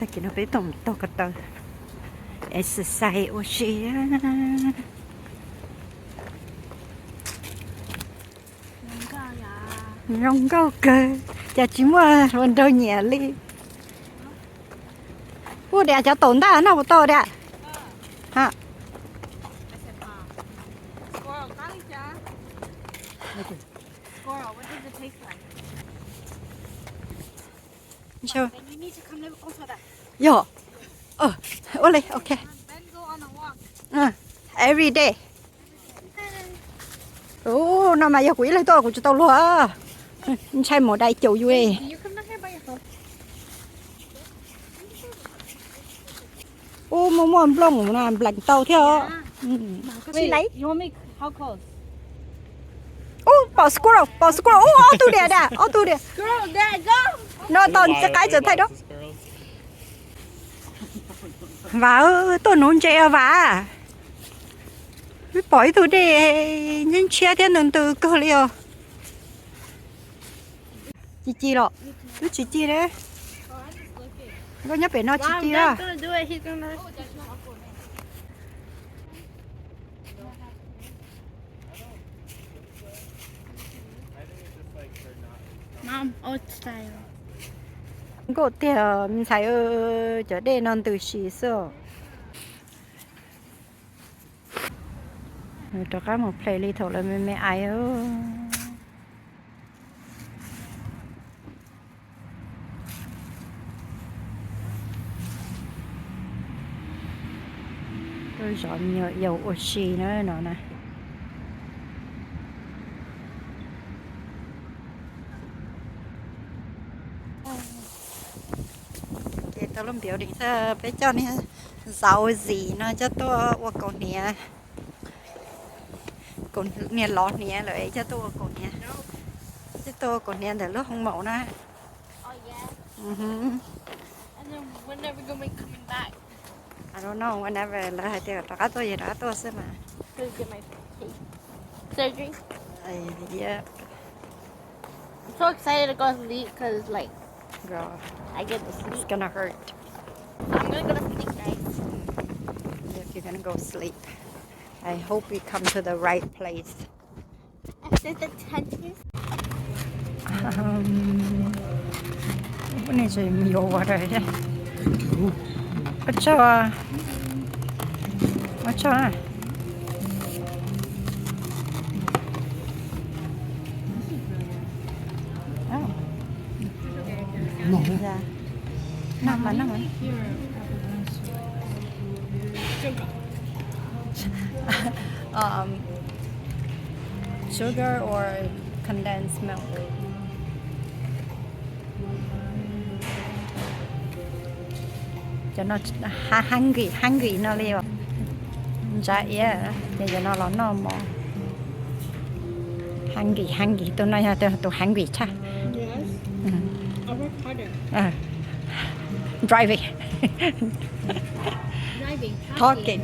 Tag kis no peb tuaj mus taug ko taw exercise ua si. Zoo nkauj kawg, cas tsis muaj hluas nraug nyiam li. Ua diam cov taum ntaj noj puas tau diam? Yog. Ua li, ok. Every day. Ub, no mas yog kuv ib leeg tuaj kuv tsis tau luag. Ntshai mus dai caum yus. Ub, muaj muaj nplooj no nplees tau thiab os. Ub, pom squirrel, pom squirrel, ub, ob tug diam, ob tug diam. No tau qaib txawm thaij duab. Vam, tuaj nuv ntses os Vam. Wb pom ib tug dej ntshiab ntshiab thiab ntws ntws kawg li os. Ci ci los, wb tsis ci li. Nkauj nyob pem no tsis ci li. Nkauj tiag ntxhais, cov dej no ntws si xwb. Rov qab mus play li thaum lawv me me ais. Tuaj zov me nyuam yaus ua si na no na. Ces tau lub building xwb, peb coj niag Zauxi no coj tuaj ua kaus hniav. Kaus hniav lov hniav lawm coj tuaj ua kaus hniav. Coj tuaj ua kaus hniav ntawm lub hoo maum na. I don't know, whenever lawv hais tias rov qab tuaj ces rov qab tuaj xwb mas. Surgery. Yep. I'm so excited to go sleep because, like, girl, I get to sleep. It's gonna hurt. I'm gonna go to sleep, guys. Yep, you're gonna go sleep. I hope we come to the right place. Is it the dentist? Pub nej tseem yuav ua rau thiab. Ua tsaug, ua tsaug. Noj mas noj mas. Um, sugar or condensed milk? Cov no hungry, hungry no li os. Ntsa iab ces cov no los noj mov. Hungry, hungry, tus no yog tus hungry tshaj. Driving. Talking.